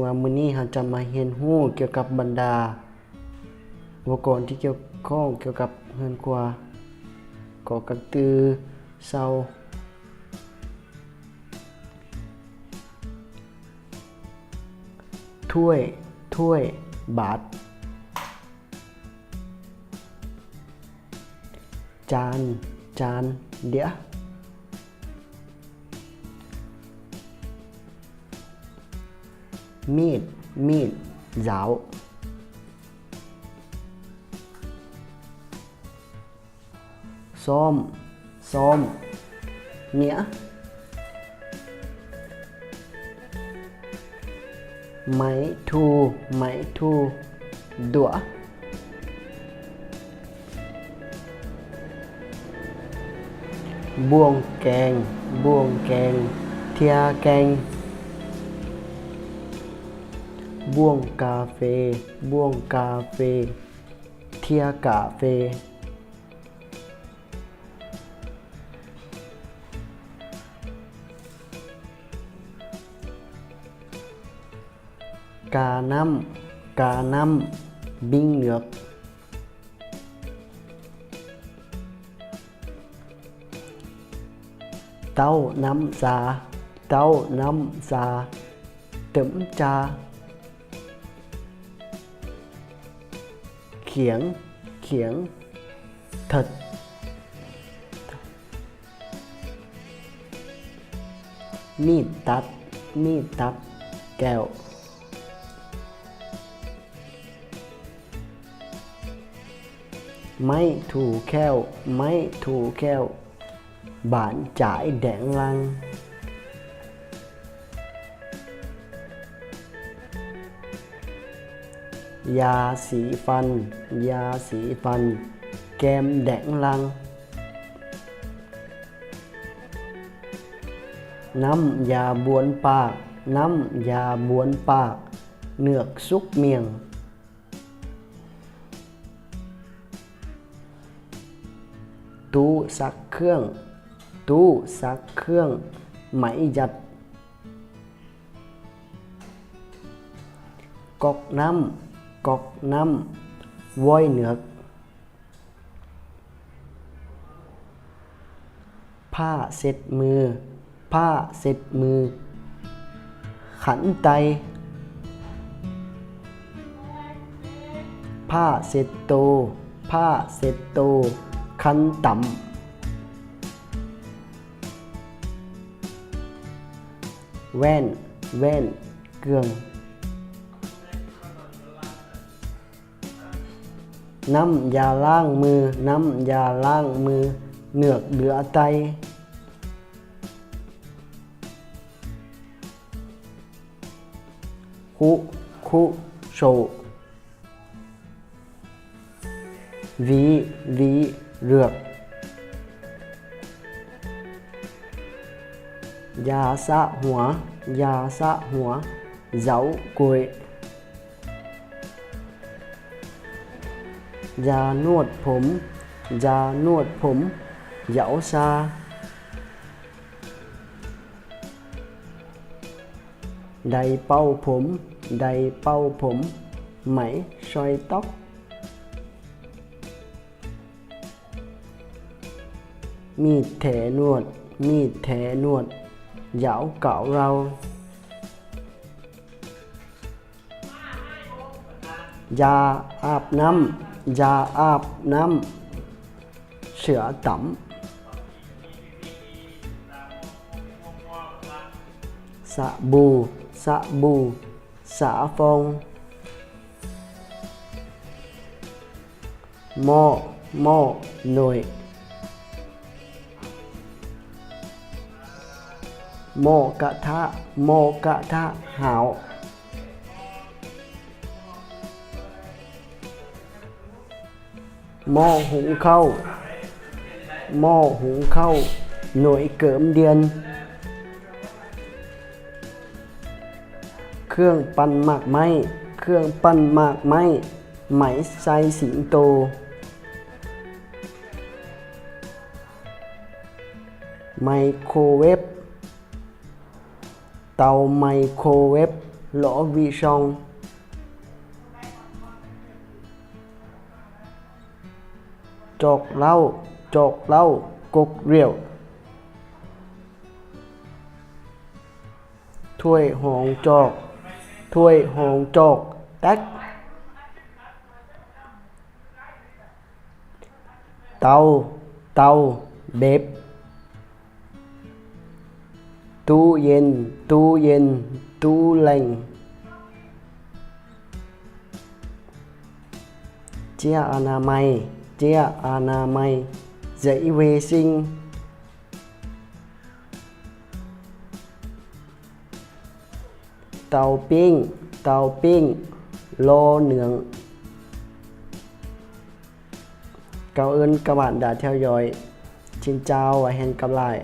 ວ່າມື້ນີ້ເຮົາຈະມາຮຽນຮູ້ກ່ຽວກັບບັນດາອຸປະກອນທີ່ກ່ຽວຂ້ອງກ່ຽວກັບເຮືອນຄົວ, ກໍກະຄືເຊົາ, ຖ້ວຍ, ຖ້ວຍ, ບາດ, ຈານ, ຈານ, ເດຍ. ມີດ, ມີດ, ຢາວ. ຊ້ອມ, ຊ້ອມ, ເນຍ. ໄມ້ຖູ, ໄມ້ຖູ, ດົວ. ບ່ວງແກງ, ບ່ວງແກງ, ເທຍແກງ. ບ່ວງກາເຟ, ບ່ວງກາເຟ, ເທຍກາເຟ. ການ້ຳ, ການ້ຳ, ບິ້ງເໜືອກ. ເຕົ້ານ້ຳຊາ, ເຕົ້ານ້ຳຊາ, ເຕີມຈາ. ຂຽງ, ຂຽງ, ເຖິດ. ມີດຕັດ, ມີດຕັດ, ແກ້ວ. ໄມ້ຖູແຂ້ວ, ໄມ້ຖູແຂ້ວ, ບານຈາຍແດງລັງ. ຢາສີຟັນ, ຢາສີຟັນ, ແກ້ມແດງລັງ. ນ້ຳຢາບ້ວນປາກ, ນ້ຳຢາບ້ວນປາກ, ເໜືອກສຸກມ້ຽງ. ຕູ້ຊັກເຄື່ອງ, ຕູ້ຊັກເຄື່ອງ, ໄມ້ຢັດ. ກອກນ້ຳ, ກອກນ້ຳ, ວອຍເໜືອກ. ຜ້າເຊັດມື, ຜ້າເຊັດມື, ຂັນໄຕ. ຜ້າເຊັດໂຕ, ຜ້າເຊັດໂຕ, ຄັນຕຳ. ແວ່ນ, ແວ່ນ, ເກື່ອງ. ນ້ຳຢາລ້າງມື, ນ້ຳຢາລ້າງມື, ເໜືອກເຫຼືອໄຕ. ຄຸ, ຄຸ, ໂຊ. ຫວີ, ຫວີ, ເຫຼືອກ. ຢາສະຫົວ, ຢາສະຫົວ, ເຢາກ້ວຍ. ຢານວດຜົມ, ຢານວດຜົມ, ເຢາຊາ. ໄດເປົ່າຜົມ, ໄດເປົ່າຜົມ, ໄໝຊອຍຕອກ. ມີດແຖໜວດ, ມີດແຖໜວດ, ຢາວກາວເລົາ. ຢາອາບນ້ຳ, ຢາອາບນ້ຳ, ເສືອຕຳ. ສະບູ, ສະບູ, ສາຟອງ. ໝໍ້, ໝໍ້, ໜ່ວຍ. ໝໍ້ກະທະ, ໝໍ້ກະທະ, ຫາວ. ໝໍ້ຫຸງເຂົ້າ, ໝໍ້ຫຸງເຂົ້າ, ໜ່ວຍເກີມເດືອນ. ເຄື່ອງປັ້ນໝາກໄມ້, ເຄື່ອງປັ້ນໝາກໄມ້, ໄໝໄຊສິງໂຕ. ໄມໂຄເວບ, ເຕົາໄມໂຄເວບ. ລໍວິຊອງ ຈອກເຫຼົ້າ ຈອກເຫຼົ້າ ກົກຣຽວ ຖ້ວຍຮອງຈອກ ຖ້ວຍຮອງຈອກ ຕັກ ເຕົາ ເຕົາ ເບັບ ຕູ້ເຢັນ ຕູ້ເຢັນ ຕູ້ແລງ ເຈ້ຍອະນາໄມ ເຈ້ຍອະນາໄມ ເຊອີເວຊິງ ເຕົາປີ້ງ ເຕົາປີ້ງ ລໍເໜືອງ ເຂົາເອີ້ນກະບານດາແຖວຍ່ອຍ ຊິນເຈົ້າ ວາແຮນ ກັບຫຼາຍ.